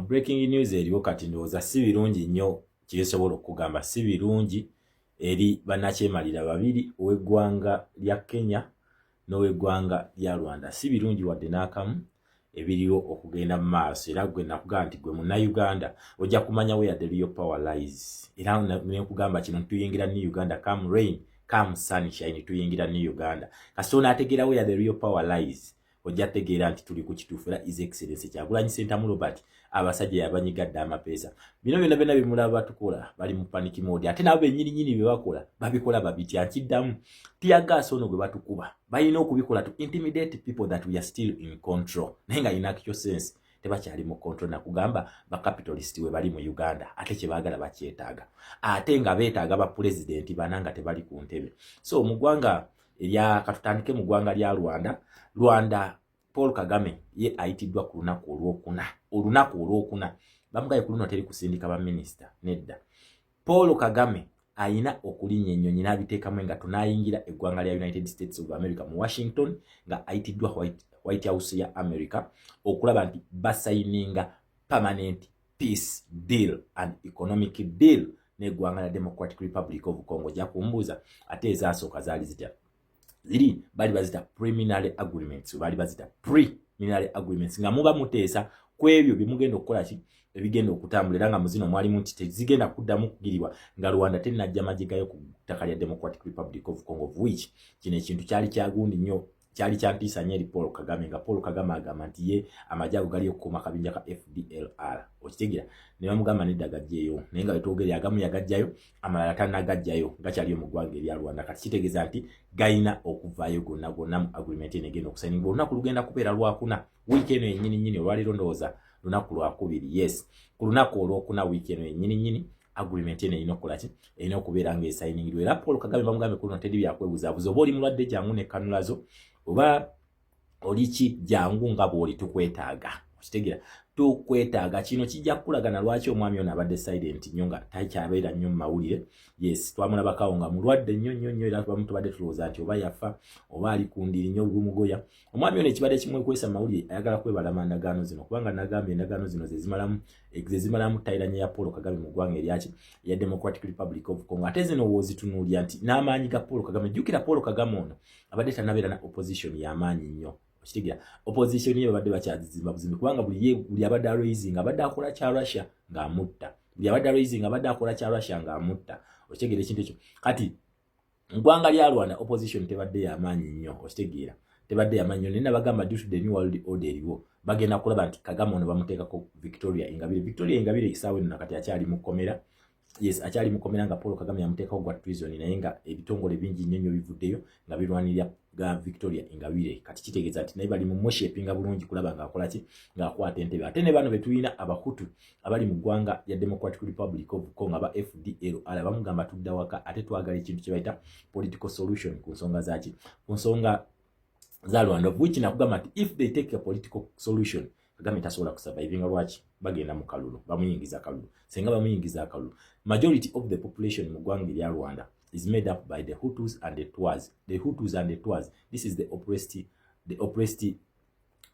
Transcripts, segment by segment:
Breaking news eriwo kati, ndowooza si birungi nnyo. Kyesobola okugamba, si birungi eri bannakyemalira babiri, ow'eggwanga lya Kenya n'ow'eggwanga lya Rwanda. Si birungi wadde n'akamu ebiriwo okugenda mu maaso. Era gwe nakugamba nti gwe Munnayuganda ojja kumanya where the real power lies. Era nenkugamba kino, tuyingira New Uganda, come rain, come sunshine, tuyingira New Uganda. Kasita onaategeera where the real power lies, ojja tegeera nti tuli ku kituufu. Era His Excellence Kyagulanyi Sentamu Robert, abasajja yabanyigadde amapeesa. Bino byonna byonna bimulaba batukola, bali mu panic mode, ate nabo bennyininyini bye bakola babikola babitya. Nkiddamu, tear gas ono gwe batukuba balina okubikola to intimidate people that we are still in control, naye nga in actual sense tebakyali mu control. Nakugamba, bacapitalist we bali mu Uganda, ate kyebaagala bakyetaaga, ate nga beetaaga bapulezidenti bana nga tebali ku ntebe. So mu ggwanga erya, katutandike mu ggwanga lya Rwanda. Rwanda, Paul Kagame ye ayitiddwa ku lunaku olwokuna. Olunaku olwokuna bamugaye ku luno teri kusindika baminisita, nedda. Paul Kagame ayina okulinnya ennyonyi n'abiteekamu engato n'ayingira eggwanga lya United States of America mu Washington, nga ayitiddwa White House ya America okulaba nti basayininga permanent peace deal and economic deal n'eggwanga lya Democratic Republic of Congo. Ojja kumbuuza, ate ezasooka zaali zitya? Ziri bali bazita preliminary agreements, bali bazita preliminary agreements, nga muba muteesa ku ebyo bye mugenda okukola ki, ebigenda okutambula. Era nga muzino mwalimu nti tezigenda kuddamu kugiribwa nga Rwanda tennajja magye gayo ku ttaka lya Democratic Republic of Congo, of which kino ekintu kyali kyagundi nnyo, kyali kyantiisa nnyo eri Paul Kagame, nga Paul Kagame agamba nti ye amagye ago gali okukuuma kabinja ka FDLR. Okitegeera? Ne bamugamba nedda, gajjeeyo. Naye nga wetwogere, agamu yagajjayo, amalala tannagajjayo, gakyaliyo mu ggwanga erya Rwanda. Kati kitegeeza nti galina okuvaayo gonna gonna mu agreement eno egenda okusayinibwa. Olunaku lugenda kubeera Lwakuna, wiiki eno yennyini nnyini. Olwaleero ndowooza lunaku Lwakubiri. Yes, ku lunaku Olwokuna, wiiki eno yennyini nnyini, agreement eno erina okukola ki? Erina okubeera ng'esayiningirwa. Era Paul Kagame bamugambe ku luno teri byakwebuzaabuza. Oba oli mulwadde, jangu ne kanulazo, oba oli ki, jangu nga bw'oli, tukwetaaga. Okitegeera? Tukwetaaga. Kino kijja kukulagana lwaki omwami ono abadde silent nnyo, nga takyabeera nnyo mu mawulire. Yes, twamulabakawo nga mulwadde nnyo nnyo nnyo, era bamu tubadde tulowooza nti oba yafa oba ali ku ndiri nnyo olw'omugoya. Omwami ono ekibadde kimwekwesa mawulire, ayagala kwebalama ndagaano zino, kubanga nagambye endagaano zino zezimalamu tyranny ya Paul Kagame mu ggwanga eryaki, eya Democratic Republic of Congo. Ate zino woozitunuulya nti n'amaanyi ga Paul Kagame, jjukira Paul Kagame ono abadde tanabeera na opposition y'amaanyi nnyo. Okitegeera? Opposition ye babadde bakyazizimba buzimbi, kubanga buli abadde araising abadde akola kya Russia ng'amutta, buli abadde araising abadde akola kya Russia ng'amutta. Okitegeera ekintu ekyo? Kati ggwanga lya Rwanda opposition tebadde y'amaanyi nnyo. Okitegeera? Tebadde y'amaanyi nnyo. Naye nabagamba, due to the new world order eriwo, bagenda kulaba nti Kagame ono bamuteekako Victoria Ingabire. Victoria Ingabire esaawa eno nakati akyali mu kkomera. Yes, akyali mu kkomera, nga Paul Kagame yamuteekako gwa treason, naye nga ebitongole bingi nnyo nnyo bivuddeyo nga birwanirira ga Victoria Ingabire. Kati kitegeeza nti naye bali mu mushapinga bulungi kulaba ng'akola ki, ng'akwata entebe. Ate ne bano be tulina, Abahutu abali mu ggwanga lya Democratic Republic of Congo, aba FDLR, bamugamba tudda waka, ate twagala ekintu kye bayita political solution ku nsonga zaki, ku nsonga za Rwanda, of which nakugamba nti if they take a political solution, Kagame tasobola kusurvivinga. Lwaki? Bagenda mu kalulu, bamuyingiza akalulu. Senga bamuyingiza akalulu, majority of the population mu ggwanga erya Rwanda is made up by the Hutus and the Twas. The Hutus and the Twas, this is the oppressed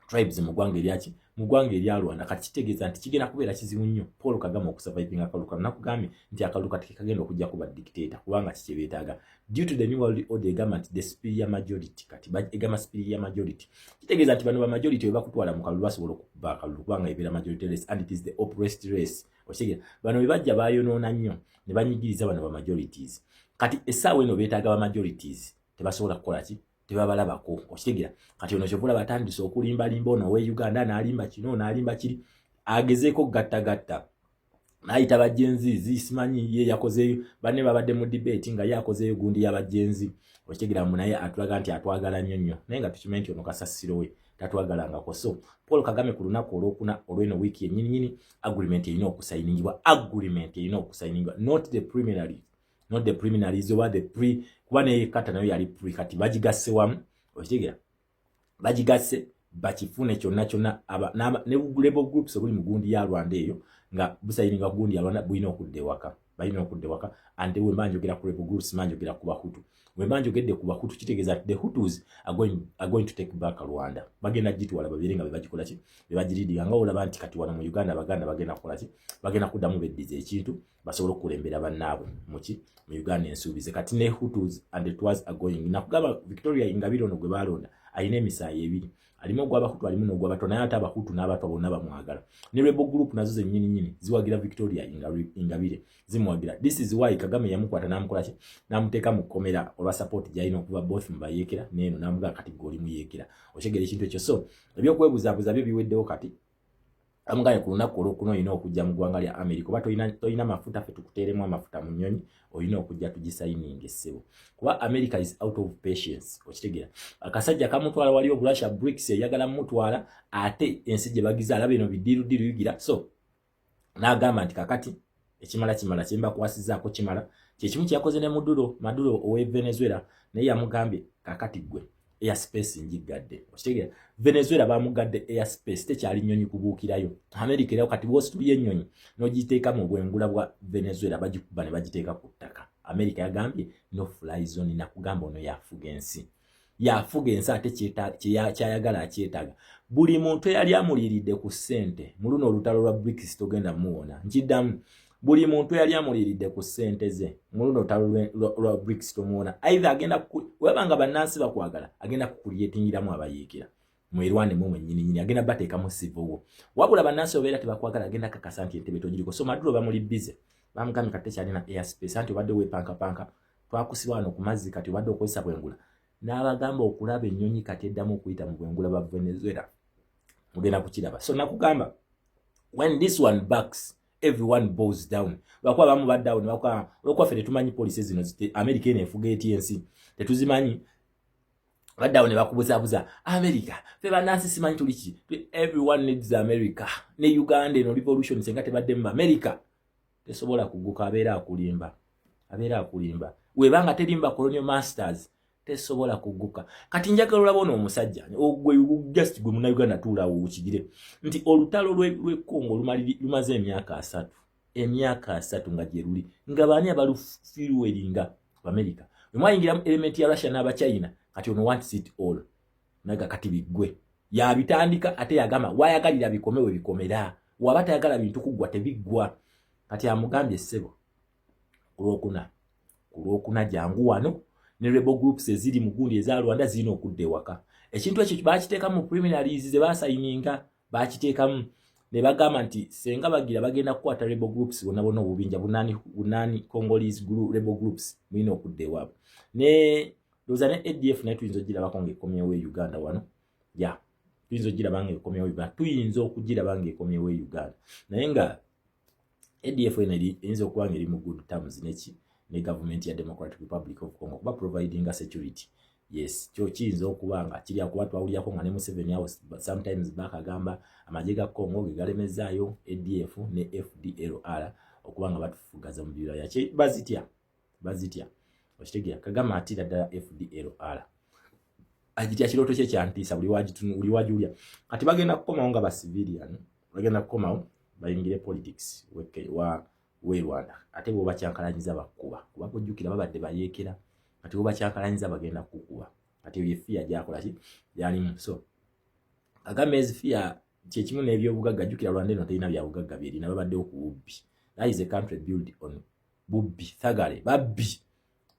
tribes mu ggwanga eryaki, mu ggwanga erya Rwanda. Kati kitegeeza nti kigenda kubeera kizibu nnyo Paul Kagame okusurvivinga akalulu kano. Nakugambye nti akalulu kati kekagenda okujja kuba dictator, kubanga kikyebeetaaga due to the new world order. Egamba nti the superior majority, kati egamba superior majority, kitegeeza nti bano ba majority bwe bakutwala mu kalulu basobola okukuba akalulu, kubanga ebeera majority race and it is the oppressed race. Okitegeera? Bano bwe bajja bayonoona nnyo ne banyigiriza bano ba majorities. Kati essaawa eno beetaaga ba majorities, tebasobola kukola ki? Tebabalabako. Okitegeera? Kati ono kyova olaba atandise okulimbalimba ono owe Uganda, n'alimba kino, n'alimba kiri, agezeeko gattagatta, n'ayita ba Gen Zs. Simanyi ye yakozeeyo, banne babadde mu debate nga ye akozeeyo gundi y'aba Gen Z. Okitegeera? Mu naye atulaga nti atwagala nnyo nnyo, naye nga tukimanyi nti ono kasasiro we tatwagalangako. So Paul Kagame ku lunaku Olwokuna olweno wiiki yennyininyini, agreement erina okusayiningibwa. Agreement erina okusayiningibwa, not the preliminary, not the preliminaries oba the pre, kuba naye kata nayo yali pre. Kati bagigasse wamu. Okitegeera? Bagigasse bakifune kyonna kyonna. Ne rebel groups obuli mu gundi ya Rwanda eyo nga busayininga ku gundi ya Rwanda bulina okudda ewaka. Balina okudda ewaka. Ante wemba njogera ku rebel groups, mba njogera ku Bahutu. Wemba njogedde ku Bahutu, kitegeeza the Hutus are going to take back Rwanda. Bagenda gitwala, babeere nga bebagikola ki, bebagiridinga. Nga olaba nti kati wano mu Uganda Abaganda bagenda kukola ki? Bagenda kuddamu beddiza ekintu, basobole okukulembera bannaabwe muki, mu Uganda ensuubize. Kati ne Hutus and the Twas are going. Nakugamba Victoria Ingabire ono gwe balonda alina emisaayi ebiri, alimu ogw'Abahutu, alimu n'ogw'Abatwa. Naye ate Abahutu n'Abatwa bonna bamwagala. Ne rebel group nazo zennyini nyini ziwagira Victoria Ingabire, zimuwagira. This is why Kagame yamukwata n'amukola ki, n'amuteeka mu kkomera, olwa support gy'alina okuva both mu bayeekera neeno. N'amugamba kati gwe oli muyeekera. Okyegera ekintu ekyo? So ebyokwebuzabuza byo biweddewo. Kati amugambye ku lunaku olwokuna olina okujja mu ggwanga lya America, oba tolina mafuta, ffe tukuteeremu amafuta mu nnyonyi. Olina okujja tugisayininga essebo, kuba America is out of patience. Okitegeera? Akasajja kamutwala wali obulasha, BRICS eyagala mutwala, ate ensi gye bagize alaba eno bidirudiru yugira. So n'agamba nti kakati ekimala kimala, kyembakwasizaako kimala. Kyekimu kyeyakoze ne Maduro. Maduro owe Venezuela naye yamugambye kakati gwe airspace njigadde. Okitegeera? Venezuela bamugadde airspace, tekyali nnyonyi kubuukirayo America. Era kati bwositulya ennyonyi n'ogiteeka mu bwengula bwa Venezuela, bagikuba ne bagiteeka ku ttaka. America yagambye no fly zone. Nakugamba ono yafuga ensi, yafuga ensi, ate kyayagala akyetaaga. Buli muntu eyali amuliiridde ku ssente mu luno olutalo lwa BRICS togenda muwona. Nkiddamu, buli muntu eyali amuliiridde ku ssente ze mu luno olutalo lwa BRICS tomuwona. Either agenda, weba nga bannansi bakwagala, agenda kukulyetingiramu abayiikira mwerwanemu mwennyininyini, agenda bateekamu sivowo. Wabula bannansi obeera tebakwagala, agenda kakasa nti entebe togiriko. So Maduro bamuli busy, bamugambye kati tekyalina airspace, anti obadde weepankapanka, twakusiba wano ku mazzi, kati obadde okozesa bwengula. N'abagamba okulaba ennyonyi kati eddamu okuyita mu bwengula bwa Venezuela, mugenda kukiraba. So nakugamba, when this one backs, everyone bows down. Lwakuba abamu baddawo olwokuba ffe tetumanyi policy zino. America eno efuga eti ensi tetuzimanyi. Baddawo ne bakubuzabuza America, fe bannansi simanyi tuli ki. Everyone needs America. Ne Uganda eno revolution senga tebaddemu America tesobola kuguka. Abeera akulimba, abeera akulimba. Webanga terimba colonial masters, tesobola kuguka. Kati njagala olaba ono omusajja, gwe just gwe Munauganda tuulaawo okigire nti olutalo lw'e Congo lumaze emyaka 30, emyaka 30 nga gye luli, nga baani abalufiruweringa? America. Wemwayingiramu element ya Russia n'Abachina, kati ono wants it all. Naga kati biggwe, yabitandika, ate yagamba wayagalira bikome we bikomera. Waba tayagala bintu kuggwa, tebiggwa. Kati amugambye, ssebo, kulwokuna, kulwokuna jangu wano. Ne rebel groups eziri mu gundi eza Rwanda zirina okudda ewaka. Ekintu ekyo bakiteekamu mu preliminaries ze basayininga, bakiteekamu ne bagamba nti senga bagira bagenda kukwata rebel groups bonna bonna, obubinja bunani bunani, Congolese group, rebel groups mulina okudda ewaabwe. Ne ndowooza ne ADF naye tuyinza ogirabako ng'ekomyewo e Uganda wano. Ya, tuyinza ogiraba ng'ekomyewo Uganda, tuyinza okugiraba ng'ekomyewo e Uganda. Naye nga ADF eno eyinza okuba nga eri mu good terms neki, ne gavumenti ya Democratic Republic of Congo, kuba providinga security. Yes, kyo kiyinza okuba nga kiri akuba twawulirako nga ne Museveni awo sometimes back agamba amagye ga Congo ge galemezaayo ADF ne FDLR okuba nga batufugaza mu biraya. Bazitya, bazitya. Okitegeera? Kagame atira ddala FDLR, agitya. Kirooto kye kyantiisa buli wagiwulya. Kati bagenda kukomawo nga ba civilian, bagenda kukomawo bayingire politics wa we Rwanda. Ate bwoba kyankalanyiza bakkuba, kuba bwojjukira babadde bayeekera. Kati bwoba kyankalanyiza bagenda kukuba. Kati eyo fear gyakola ki, gyalimu. So Kagame ezi fear kyekimu n'ebyobugagga. Jjukira Rwanda eno terina byabugagga byerina, babaddewo ku bubbi. That is a country built on bubbi, thuggery. Babbi,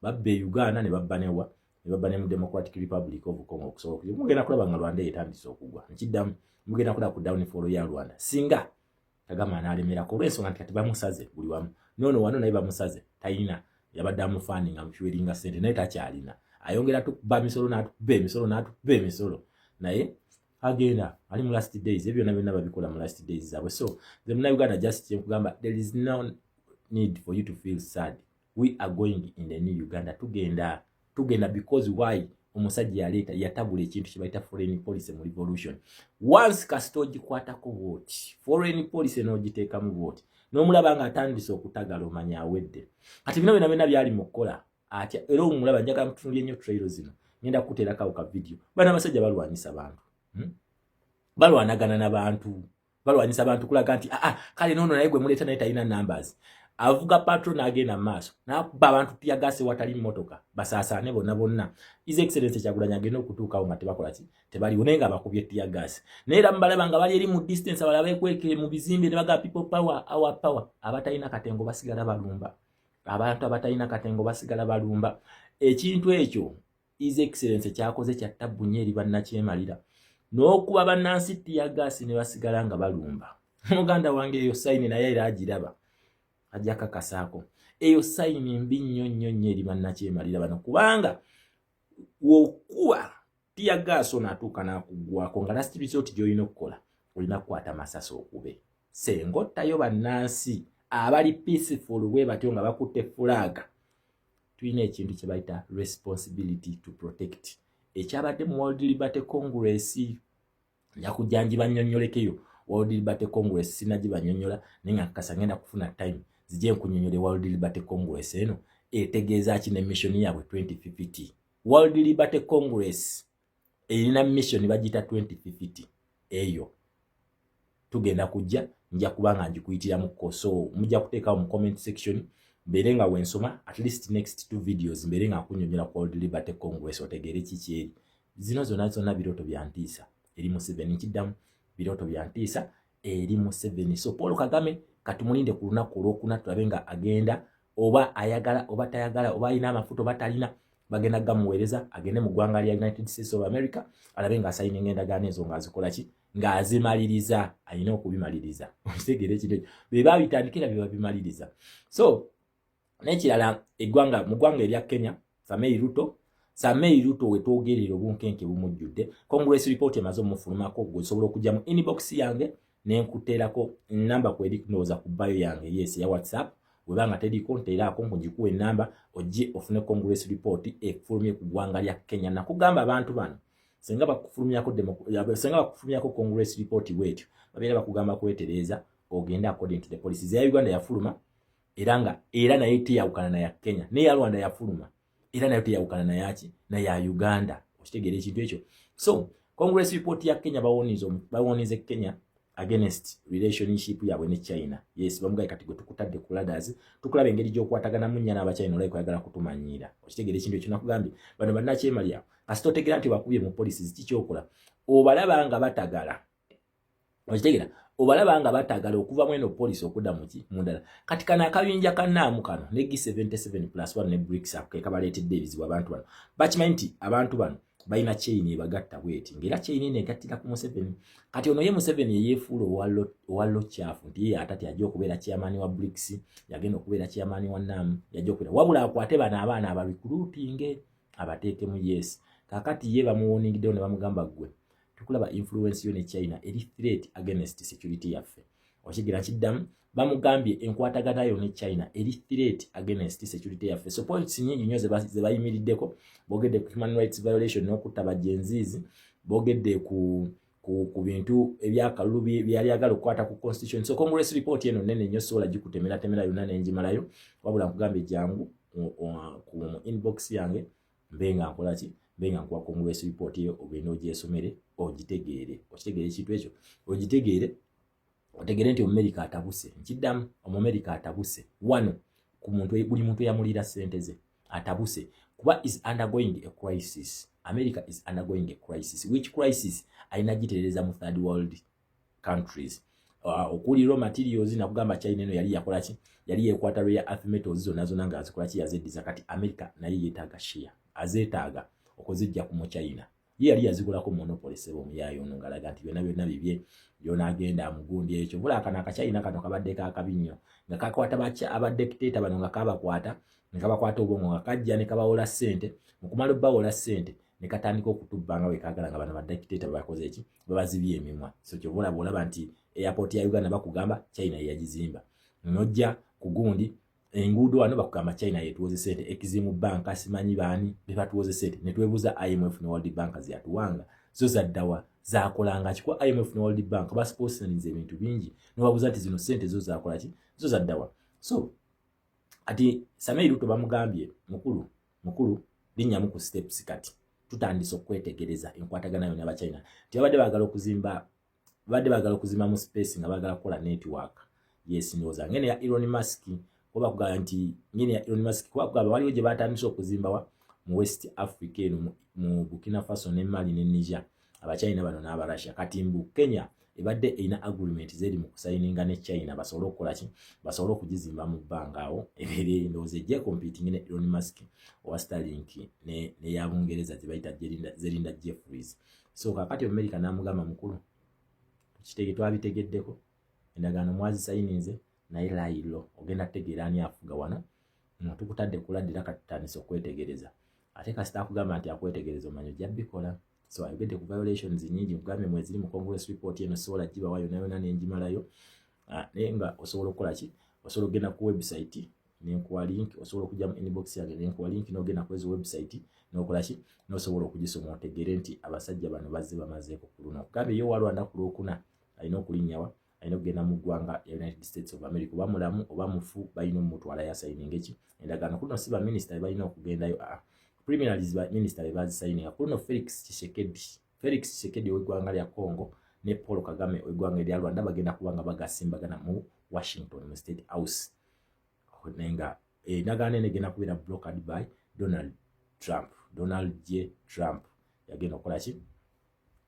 babba e Uganda ne babba newa, ne babba ne mu Democratic Republic of Congo. Okusobola mugenda kulaba nga Rwanda etandise okugwa. Nkiddamu, mugenda kulaba ku downfall ya Rwanda singa Kagame anaalemerako, olw'ensonga nti kati bamusaze buli wamu. Noono wano naye bamusaze, talina yabadde amufaani nga mukiweringa sente, naye takyalina. Ayongera tukuba misolo n'atukuba emisolo n'atukuba emisolo, naye agenda ali mu last days. Ebyo byonna byonna babikola mu last days zaabwe. So the Munauganda, just kyenkugamba, there is no need for you to feel sad. We are going in the new Uganda. Tugenda, tugenda, because why? Omusajja yaleeta, yatabula ekintu kyebayita foreign policy mu revolution. Once kasita ogikwatako bwoti foreign policy n'ogiteekamu bwoti, n'omulaba nga atandise okutagala, omanya awedde. Kati bino byonna byonna byali mu kukola atya? Era omulaba, njagala mutunulye nnyo trail zino, ngenda kukuteerakawo ka video. Bana abasajja balwanyisa bantu, Balwanagana n'abantu, balwanyisa abantu kulaga nti aa kale noono naye gwe muleeta naye talina numbers. Avuga patrol n'agenda mu maaso n'akuba abantu tear gas watali mmotoka, basaasaane bonna bonna. His Excellence Kyagulanyi agenda okutuukawo nga tebakola ki? Tebaliwo, naye nga bakubye tear gas. Naye era mubalaba nga bali eri mu distance, abalala beekwekere mu bizimbe ne bagamba, "People power, our power." Abatalina katengo basigala balumba abantu, abatalina katengo basigala balumba. Ekintu ekyo His Excellence kyakoze kya tabbu nnyo eri bannakyemalira, n'okuba bannansi tear gas ne basigala nga balumba. Muganda wange, eyo sign naye era agiraba, ajja kakasaako. Eyo sign mbi nnyo nnyo nnyo eri bannakyemalira bano, kubanga wokuba tear gas ono atuuka n'akuggwako, nga last resort gy'olina okukola, olina kukwata masasi okube sengottayo bannansi abali peaceful bwe batyo nga bakutte flag. Tulina ekintu kye bayita responsibility to protect ekyabadde mu World Liberty Congress. Nja kujja ngibannyonnyolekeyo. World Liberty Congress sinagibanyonnyola, naye nga nkakasa ngenda kufuna time zijje nkunyonnyole World Liberty Congress eno etegeeza ki ne mission yaabwe 2050. World Liberty Congress erina mission bagiyita 2050. Eyo tugenda kujja, nja kuba nga ngikuyitiramuko. So mujja kuteekawo mu comment section, mbeere nga wensoma at least next two videos, mbeere nga nkunyonyola ku World Liberty Congress, otegeere kiki eri. Zino zonna zonna birooto bya ntiisa eri Museveni. Nkiddamu, birooto bya ntiisa eri Museveni. So Paul Kagame katumulinde ku lunaku olwokuna, tulabe nga agenda oba ayagala oba tayagala, oba alina amafuta oba talina, bagenda gamuweereza agende mu ggwanga lya United States of America, alabe ng'asayininga endagaano ezo ng'azikola ki? Ng'azimaliriza. Alina okubimaliriza, okitegeera ekintu ekyo? Be babitandikira, be babimaliriza. So n'ekirala, eggwanga, mu ggwanga erya Kenya, Samoei Ruto, Samoei Ruto wetwogerera obunkenke bumujjudde. Congress report emaze omufulumako. Gwe osobola okujja mu inbox yange nenkuteerako namba kweri, ndowooza ku bio yange, yes, ya WhatsApp. Webanga teriko, nteeraako nkugikuwa enamba, ojje ofune Congress report efulumye ku ggwanga lya Kenya. Nakugamba, abantu bano senga bakufulumyako Congress report bwetyo, babeera bakugamba kwetereeza, ogende according to the policies. Eya Uganda yafuluma era nga era naye teyawukana naya Kenya, neya Rwanda yafuluma era nayo teyawukana nayaki? Naya Uganda. Okitegeera ekintu ekyo? So Congress report ya Kenya, bawonize Kenya against relationship yaabwe ne China. Yes, bamugaye kati gwe tukutadde ku radars, tukulaba engeri gy'okwataganamu nnya n'Abachina, olabika oyagala kutumanyiira. Okitegeera ekintu ekyo? Nakugambye, bano bannakyemalya, kasita otegeera nti bakubye mu policies, kikyokola obalaba nga batagala. Okitegeera? Obalaba nga batagala okuva mu eno policy okudda muki? Mundala. Kati kano akabinja kannaamu kano ne G77 plus 1 ne BRICS ako ke kabaleetedde ebizibu. Abantu bano bakimanyi nti abantu bano balina chain ebagatta bweti, ng'era chain eno egattira ku Museveni. Kati ono ye Museveni eyeefuula owallo kyafu nti ye atati ajja okubeera chairman wa BRICS, yagenda okubeera chairman wa NAM, yajja okubeera, wabula akwate bano abaana abarecruitinge abateekemu. Yes, kakati ye bamuwoningiddewo ne bamugamba, "Ggwe tukulaba influence yo ne China eri threat against security yaffe." Okigira? Kiddamu, bamugambye enkwatagana yo ne China eri threat against security yaffe. So points nyingi nnyo ze bayimiriddeko. Boogedde ku human rights violation n'okutta ba Gen Zs, boogedde ku bintu ebyakalulu byali agala okukwata ku constitution. So Congress report eno nene nnyo, sobola gikutemeratemera yonna nenjimalayo, wabula nkugambye jangu ku inbox yange, mbe nga nkola ki? Mbe nga nkuwa Congress report eyo, ogende ogyesomere, ogitegeere. Okitegeere ekintu ekyo? Ogitegeere, otegeere nti Omumerika atabuse. Nkiddamu, Omumerika atabuse wano ku muntu, buli muntu eyamulira ssente ze atabuse, kuba is undergoing a crisis. America is undergoing a crisis. Which crisis? Alina gitereeza mu third world countries okuli raw materials. Nakugamba, China eno yali yakola ki? Yali yekwata rare earth metals zonna zonna nga azikola ki? Yazeddiza. Kati America naye yeetaaga share, azeetaaga okuzijja ku Muchina. Ye yali yazikolako monopoly, sebo omuyaayo ono ngalaga nti byonna byonna bibye, byonagenda amugundi ekyo. Bula kano akachina kano kabadde kakabi nnyo, nga kakwata abadictator bano, nga kabakwata ne kabakwata obwongo, nga kajja ne kabawola ssente. Mu kumala obbawola ssente, ne katandika okutubba nga bwekagala, nga bano badictator babakoze eki? Babazibye emimwa. So kyova olaba, olaba nti airport ya Uganda bakugamba China yeyagizimba, nojja ku gundi enguudo wano bakugamba China yetuwoze sente, Exim Bank, simanyi baani bebatuwoze sente. Netwebuuza, IMF ne World Bank zeyatuwanga zo zaddawa? Zakolanga ki? Kuba IMF ne World Bank basponsorinze ebintu bingi, nobabuuza nti zino sente zo zakola ki? Zo zaddawa? So ati Samoei Ruto bamugambye, "Mukulu, mukulu, linnyamu ku steps." Kati tutandise okwetegereza enkwatagana yo n'Abachina, nti babadde baagala okuzimba, babadde baagala okuzimba mu space, nga baagala kukola network. Yes, ndowooza ngene ya Elon Musk. Kuba kugamba nti ngene ya Elon Musk, kuba kugamba waliwo gye batandise okuzimbawa mu West Africa eno, mu Burkina Faso ne Mali ne Niger, Abachina bano n'Abarussia. Kati mbu Kenya ebadde erina agreement zeri mu kusayininga ne China basobole okukola ki? Basobole okugizimba mu bbanga awo ebeere, ndowooza ejje competing ne Elon Musk owa Starlink neya Bungereza ze bayita Zelinda Jeffries. So kakati America n'amugamba, "Mukulu, tukitege, twabitegeddeko, endagaano mwazisayininze, naye layiro ogenda kutegeera ani afuga wano. Tukutadde kuladdira, katutandise okwetegereza." Ate kasita akugamba nti akwetegereza, omanyi ojja bikola. So ayogedde ku violations nyingi, nkugambye mweziri mu Congress report eno. Sobola gibawa yonna yonna nenjimalayo, naye nga osobola okukola ki? Osobola okugenda ku website nenkuwa link, osobola okujja mu inbox yange nenkuwa link, nogenda ku ezo website nokola ki? Nosobola okugisoma otegere nti abasajja bano bazze bamazeeko ku luno. Kugambye ye owa Rwanda ku Lwokuna alina okulinnyawa, alina okugenda mu ggwanga ya United States of America, oba mulamu oba mufu, balina omumutwala yasayininga eki? Endagaano. Ku luno si baminisita be balina okugendayo, aa, preliminaries ba minisita be bazisayininga. Ku luno Felix Tshisekedi, Felix Tshisekedi ow'eggwanga lya Congo ne Paul Kagame ow'eggwanga erya Rwanda bagenda kuba nga bagasimbagana mu Washington mu State House, naye nga endagaano eno egenda kubeera brokered by Donald Trump. Donald J Trump yagenda okukola ki?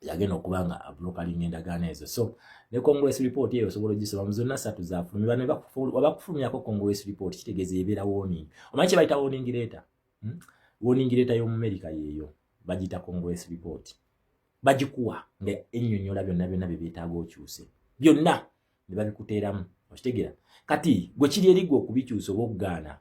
Yagenda okuba nga abrokeringa endagaano ezo. So ne Congress report eyo osobola ogisoma mu zonna ssatu zafulumye. Bano wabakufulumyako Congress report, kitegeeza ebeera warning. Omanyi kye bayita warning letter, Warning letter y'Omumerika yeeyo bagiyita Congress report. Bagikuwa nga ennyonnyola byonna byonna bye beetaaga okyuse, byonna ne babikuteeramu, okitegeera? Kati gwe kiri eri gwe okubikyusa oba okugaana.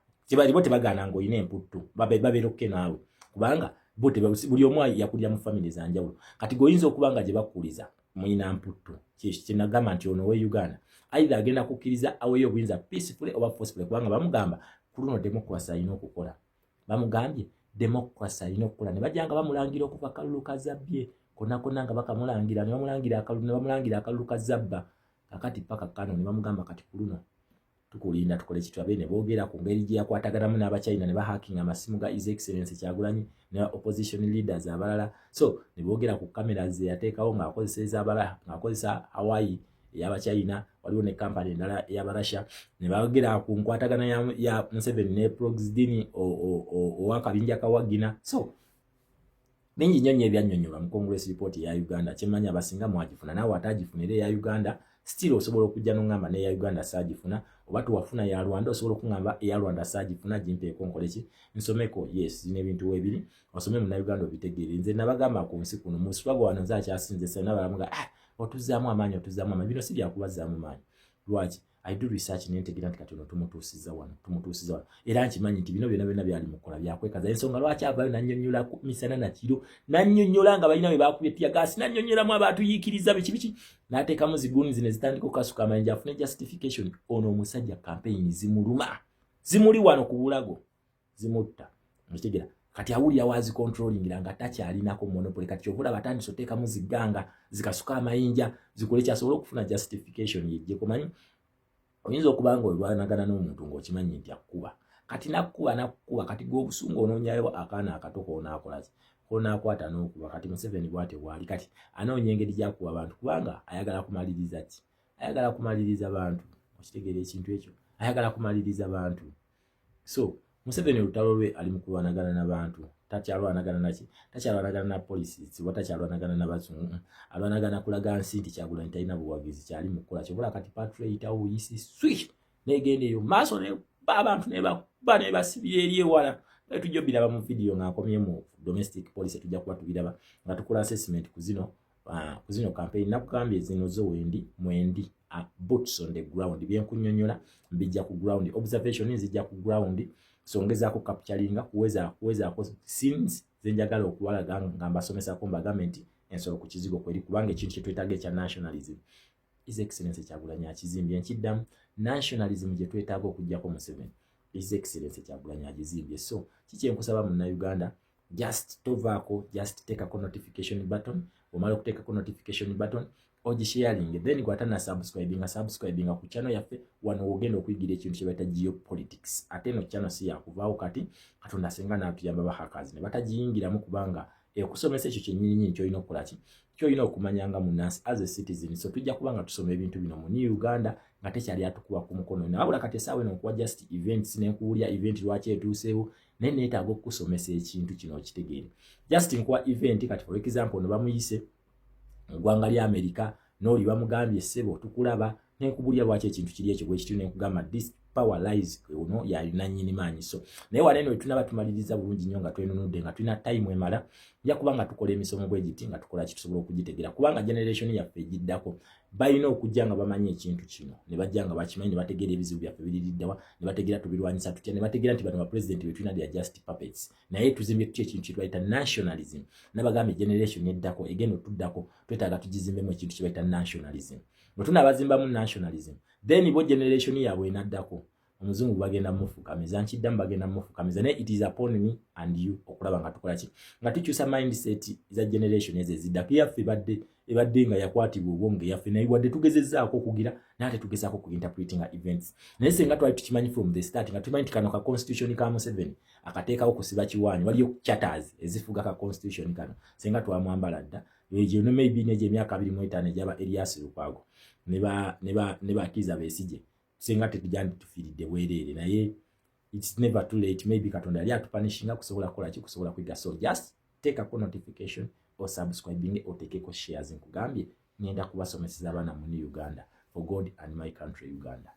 Bo tebagaana ng'olina emputtu, babeera okke naawe, kubanga buli omu yakulira mu famire zanjawulo. Kati gweoyinza okuba nga gye bakuliza mulina mputtu. Kyenagamba nti ono owe Uganda either agenda kukkiriza aweeyo obuyinza peacefully oba forcefully, kubanga bamugamba ku luno democracy alina okukola. Bamugambye democracy alina okukola, ne bajja nga bamulangira okuva kalulu kazabbye konna konna, nga bakamulangira, ne bamulangira akalulu, ne bamulangira akalulu kazabba, kakati paka kano ne bamugamba, "Kati ku luno tukulinda tukole kitu." Abe ne boogera ku ngeri gye yakwataganamu n'Abachina ne bahackinga amasimu ga His Excellence Kyagulanyi ne opposition leaders abalala. So ne boogera ku kamera ze yateekawo ng'akozesa ez'abala, ng'akozesa Huawei ey'Abachina, waliwo ne kampani endala ey'Abarussia. Ne boogera ku nkwatagana ya Museveni ne Prigozhin ow'akabinja ka Wagner. So bingi nnyo nnyo ebyannyonnyolwa mu Congress report eya Uganda. Kyemmanyi abasinga mwagifuna, naawe ataagifuna era eya Uganda still osobola okujja noŋŋamba n'eya Uganda saagifuna, oba tuwafuna ya Rwanda, osobola okuŋŋamba eya Rwanda saagifuna, gimpeeko nkoleki? Nsomeko. Yes, zino ebintu weebiri, osome Munnauganda obitegeere. Nze nabagamba ku nsi kuno mu struggle wano nze akyasinze sena balamuga, "Ah, otuzzaamu amaanyi, otuzzaamu amaanyi." Bino si byakubazzaamu maanyi. Lwaki? I do research nentegeera nti kati ono tumutuusiza wano, tumutuusiza wano, era nkimanyi nti bino byonna byonna byali mukola byakwekaza. Ensonga lwaki avaayo nannyonnyola misana nakiro, nannyonnyola nga balina bwe bakubye teargas, nannyonnyolamu abaatuyiikiriza biki biki, n'ateekamu ziguni ne zitandika okukasuka amayinja, afune justification. Ono omusajja campaign zimuluma, zimuli wano ku bulago, zimutta, okitegera? Kati awulira wazicontrollingira nga takyalinako monopoly. Kati kyova olaba atandise oteekamu ziganga zikasuka amayinja, zikole kyasobole okufuna justification yejjeko. Manyi oyinza okuba nga olwanagana n'omuntu ng'okimanyi nti akkuba, kati nakkuba nakkuba, kati gwe obusungu onoonyayo akaana akato konaakolaki, konaakwata n'okuba. Kati Museveni bwate bwali, kati anoonya engeri gyakuba abantu, kubanga ayagala kumaliriza ki? Ayagala kumaliriza bantu, okitegeera ekintu ekyo? Ayagala kumaliriza bantu. So Museveni olutalo lwe ali mu kulwanagana n'abantu, takyalwanagana naki? Takyalwanagana na policies oba takyalwanagana nabazungu, alwanagana kulaga nsi nti Kyagulanyi talina buwagizi. Kyali mu kukola kyobola. Kati patrol eyitawo buyisi swi negenda eyo maaso neba abantu nebakuba nebasibira eri ewala. Tujja obiraba mu vidiyo nga nkomye mu domestic policy, tujja kuba tubiraba nga tukola assessment ku zino campaign. Nakugambye zino zo wendi mwendi, boots on the ground, byenkunyonyola mbijja ku ground, observation nzijja ku ground. So ngezaako capturinga, kuwezaako scenes zenjagala okubalaga nga mbasomesako, mbagambe nti ensolo ku kizigo kweri, kubanga ekintu kyetwetaaga ekya nationalism, His Excellence Kyagulanyi akizimbye. Nkiddamu, nationalism gye twetaaga okugjako Museveni, His Excellence Kyagulanyi agizimbye. So kikyenkusaba Munnauganda, just tovaako, just teekako notification button. Omala okuteekako notification button, ogisharing, then gwatana subscribinga, subscribinga ku channel yaffe. Wano wogenda okuyigira ekintu kye bayita geopolitics. Ate eno channel si yakuvaawo. Kati Katonda senga n'atuyamba ba hackers ne batagiyingiramu, kubanga ekusomesa ekyo kyennyininyini kyolina okukola ki, kyolina okumanya nga munansi, as a citizen. So tujja kuba nga tusoma ebintu bino mu New Uganda. Nga tekyali atukuba ku mukono. Naye wabula kati esaawa eno nkuwa just events, nenkuwulya event lwaki etuuseewo, naye neetaaga okukusomesa ekintu kino okitegeere. Just nkuwa event kati, for example, ono bamuyise mu ggwanga lya Amerika, n'oli bamugambye, "Ssebo, tukulaba." Nenkubulya lwaki ekintu kiri ekyo bwekityo, nenkugamba this power lies, ono yalina nnyini maanyi. So naye wano eno wetunaba tumaliriza bulungi nnyo nga twenunudde, nga tulina time emala, nja kuba nga tukola emisomo bwe giti, nga tukola ki, tusobola okugitegera, kubanga generation yaffe egiddako balina okujja nga bamanyi ekintu kino, ne bajja nga bakimanyi, ne bategeera ebizibu byaffe biririddawa, ne bategeera tubirwanyisa tutya, ne bategeera nti bano bapulezidenti betulina they are just puppets. Naye tuzimbye tutya ekintu kyetwayita nationalism? Nabagambye generation eddako egenda otuddako twetaaga tugizimbemu ekintu kye bayita nationalism. Bwe tunaabazimbamu nationalism, then bo generation yaabwe enaddako omuzungu bagenda mufukamiza. Nkiddamu, bagenda mufukamiza. Naye it is upon me and you okulaba nga tukola ki, nga tukyusa mindset za generation ezo eziddako. Eyaffe ebadde nga yakwatibwa obwongo eyaffe, naye wadde tugezezzaako okugira, naye ate tugezaako ku interpretinga events. Naye senga twali tukimanyi from the start, nga tumanyi nti kano ka constitution ka Museveni akateekawo kusiba kiwaanyi, waliyo charters ezifuga ka constitution kano, senga twamwambala dda. Egyo no maybe negyo emyaka 25 egyaba Erias Lukwago ne ba Kiza Besigye, senga tetujja nti tufiiridde bwereere. Naye it's never too late. Maybe Katonda yali atupunishinga kusobola kukola ki, kusobola kwiga. So just teekako notification, osubscribing, oteekeko shares. Nkugambye ngenda kubasomeseza abaana mu Uganda, for God and my country Uganda.